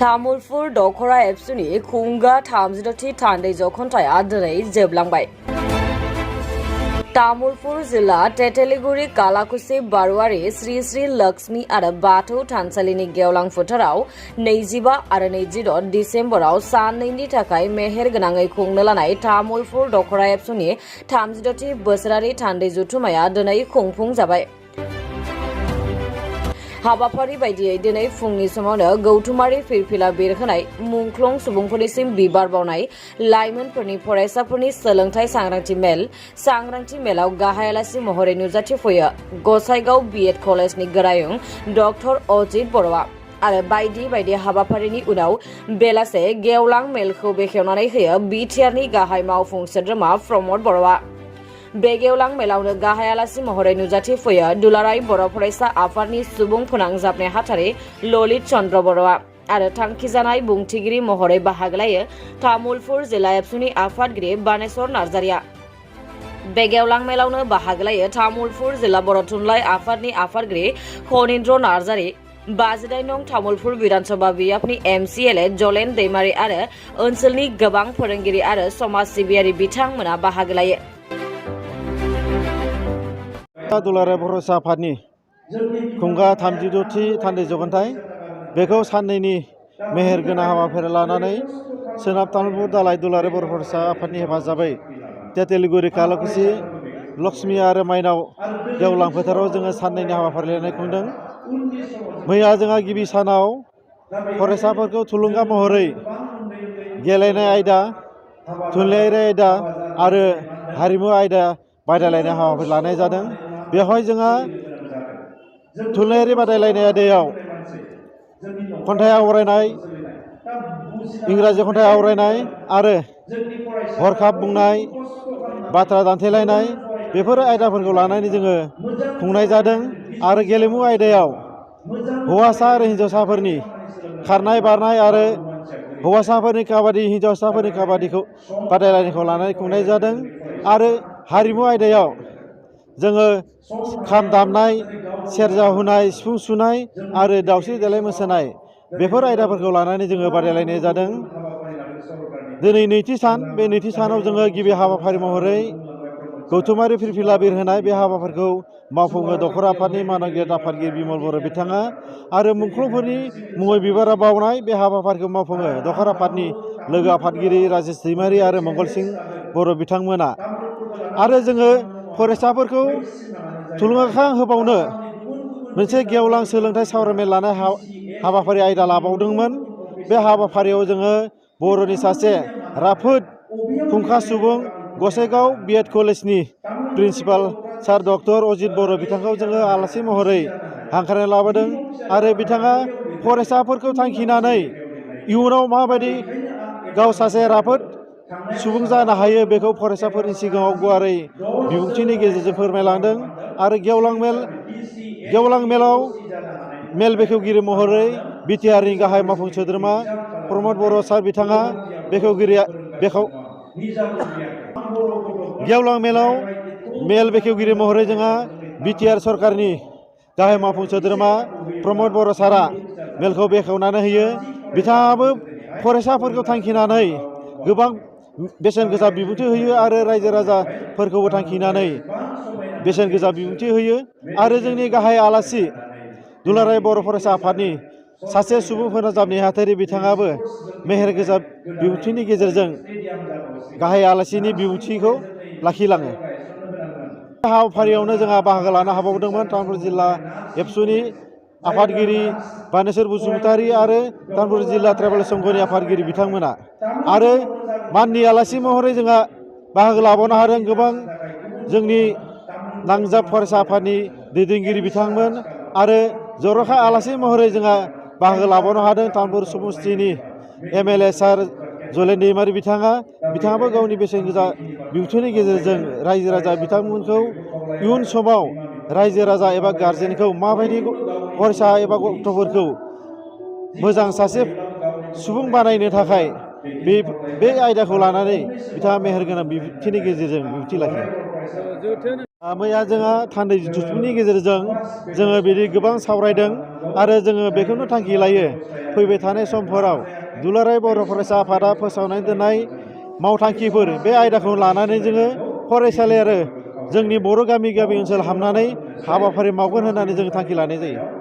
तामुलपुर दखरा एबसुनि खुंगा 32थि थान्दै जखन्थाया दिनै जोबलांबाय। तामुलपुर जिल्ला टेटेलिगुरि कालाकुसि बारुवारि श्री श्री लक्ष्मी आरो बाथौ थानसालिनि गेवलां फोथाराव 25 आरो 26 डिसेम्बराव साननैनि थाखाय मेहेर गोनाङै खुंनो लानाय तामुलपुर दखरा एबसुनि 36थि बोसोरारि थान्दै जथुमाया दिनै खुंफुंजाबाय। हाबाफारि बायदियै दिनै फुंनि समावनो गौथुमारि फिरफिला बिरहोनाय, मुंख्लं सुबुंफोरनिसिम बिबार बावनाय, लाइमोनफोरनि फरायसाफोरनि सोलोंथाइ सांग्रांथि मेलाव गाहाय आलासि महरै नुजाथिफैयो गसाइगाव बीएड कलेजनि गोरायुं डक्टर अजित बर'आ आरो बायदि बायदि हाबाफारिनि उनाव बेलासे गेवलां मेलखौ बेखेवनानै होयो बिटिआरनि गाहाय मावफुं सोद्रोमा प्रमद बर'आ। बे गेवलां मेलावनो गाहाय आलासि महरै नुजाथिफैयो दुलाराय बर' फरायसा आफादनि सुबुं फोनांजाब नेहाथारि ललित चन्द्र बर'आ आरो थांखिजानाय बुंथिगिरि महरै बाहागो लायो तामुलपुर जिल्ला एबसुनि आफादगिरि बानेश्वर नार्जारिया। बे गेवलां मेलावनो बाहागो लायो तामुलपुर जिल्ला बर' थुनलाइ आफादनि आफादगिरि खनिन्द्र नार्जारि, 52 नं तामुलपुर विधानसभा बियाबनि एमसिएलए जलेन दैमारि आरो ओनसोलनि गोबां फोरोंगिरि आरो समाज सिबियारि बिथांमोना बाहागो लायो। दुलाराय बर' फरायसा आफादनि खुंगा 32थि थान्दै जखन्थाइ बेखौ साननैनि मेहेर गोनां हाबाफारि लानानै सोनाब तामुलपुर दालाय दुलाराय बर' फरायसा आफादनि हेफाजाबै टेटेलिगुरि कालाकुसि लक्ष्मी आरो माइनाव गेवलां फोथाराव जोङो साननैनि हाबाफारि लानाय खुंदों। मैया जोंहा गिबि सानाव फरायसाफोरखौ थुलुंगा महरै गेलेनाय आयदा, थुनलाइयारि आयदा आरो हारिमु आयदा बादायलायनाय हाबाफारि लानाय जादों। बेवहाय जोंहा थुनलाइयारि बादायलायनाय आयदायाव खन्थाइ आवरायनाय, इंराजि खन्थाइ आवरायनाय आरो हरखाब बुंनाय, बाथ्रा दान्थेलायनाय बेफोर आयदाफोरखौ लानानै जोङो खुंनाय जादों। आरो गेलेमु आयदायाव हौवासा आरो हिन्जावसाफोरनि खारनाय बारनाय आरो हौवासाफोरनि काबादि, हिन्जावसाफोरनि काबादिखौ बादायलायनायखौ लानानै खुंनाय जादों। आरो हारिमु आयदायाव जोङो खाम दामनाय, सेरजा हुनाय, सिफुं सुनाय आरो दावस्रि देलाय मोसानाय बेफोर आयदाफोरखौ लानानै जोङो बादायलायनाय जादों। दिनै नैथि सान, बे नैथि सानाव जोङो गिबि हाबाफारि महरै गौथुमारि फिरफिला बिरहोनाय बे हाबाफारिखौ मावफुङो दखरा आफादनि मानगिरि आफादगिरि बिमल बर' बिथाङा आरो मुंख्लंफोरनि मुङै बिबारा बावनाय बे हाबाफारिखौ मावफुङो दखरा आफादनि लोगो आफादगिरि राजेश दैमारि आरो मंगलसिं बर' बिथांमोना। आरो जोङो फरायसाफोरखौ थुलुंगाखां होबावनो मोनसे गेवलां सोलोंथाइ सावरायमेल लानाय हाबाफारि आयदा लाबावदोंमोन। बे हाबाफारियाव जोङो बर'नि सासे राफोद फुंखा सुबुं गसाइगाव बीएड कलेजनि प्रिन्सिपाल सार डक्टर अजित बर' बिथांखौ जोङो आलासि महरै हांख्रायना लाबोदों आरो बिथाङा फरायसाफोरखौ थांखिनानै इयुनाव माबायदि गाव सासे राफोद सुबुं जानो हायो बेखौ फरायसाफोरनि सिगाङाव गुवारै बिबुंथिनि गेजेरजों फोरमायलांदों। आरो गेवलां मेलाव मेल बेखेवगिरि महरै बिटिआरनि गाहाय मावफुं सोद्रोमा प्रमद बर' सार बिथाङा गेवलां मेलाव मेल बेखेवगिरि महरै जोंहा बिटिआर सरकारनि गाहाय मावफुं सोद्रोमा प्रमद बर' सारा मेलखौ बेखेवनानै होयो। बिथाङाबो फरायसाफोरखौ थांखिनानै गोबां बेसेन गोसा बिबुंथि होयो आरो रायजो राजाफोरखौबो थांखिनानै बेसेन गोसा बिबुंथि होयो। आरो जोंनि गाहाय आलासि दुलाराय बर' फरायसा आफादनि सासे सुबुं फोनांजाब नेहाथारि बिथाङाबो मेहेर गोसा बिबुंथिनि गेजेरजों गाहाय आलासिनि बिबुंथिखौ लाखिलाङो। हाबाफारियावनो जोंहा बाहागो लानो हाबावदोंमोन तामुलपुर जिल्ला एबसुनि आफादगिरि बानेश्वर बसुमतारी आरो तामुलपुर जिल्ला ट्राइबेल संघनि आफादगिरि बिथांमोना। आरो माननि आलासि महरै जोंहा बाहागो लाबावनो हादों गोबां जोंनि नांजाब फरायसा आफादनि दैदेनगिरि बिथांमोन आरो जर'खा आलासि महरै जोंहा बाहागो लाबावनो हादों तामुलपुर समस्तिनि एमएलए सार जलेन दैमारि बिथाङाबो गावनि बेसेन गोसा बिबुंथिनि गेजेरजों रायजो राजा बिथांमोनखौ इयुन समाव रायजो राजा एबा गारजेनखौ माबायदि फरायसा एबा गथ'फोरखौ मोजां सासे सुबुं बानायनो थाखाय बे आयदाखौ लानानै बिथाङा मेहेरगोनां बिबुंथिनि गेजेरजों बिबुंथि लाखियो। मैया जोंहा थान्दै जथुमनि गेजेरजों जोङो बिदि गोबां सावरायदों आरो जोङो बेखौनो थांखि लायो फैबाय थानाय समफोराव दुलाराय बर' फरायसा आफादा फोसावनानै दोननाय मावथांखिफोर बे आयदाखौ लानानै जोङो फरायसालि आरो जोंनि बर' गामि गामि ओनसोल हाबनानै हाबाफारि मावगोन होननानै जों थांखि लानाय जायो।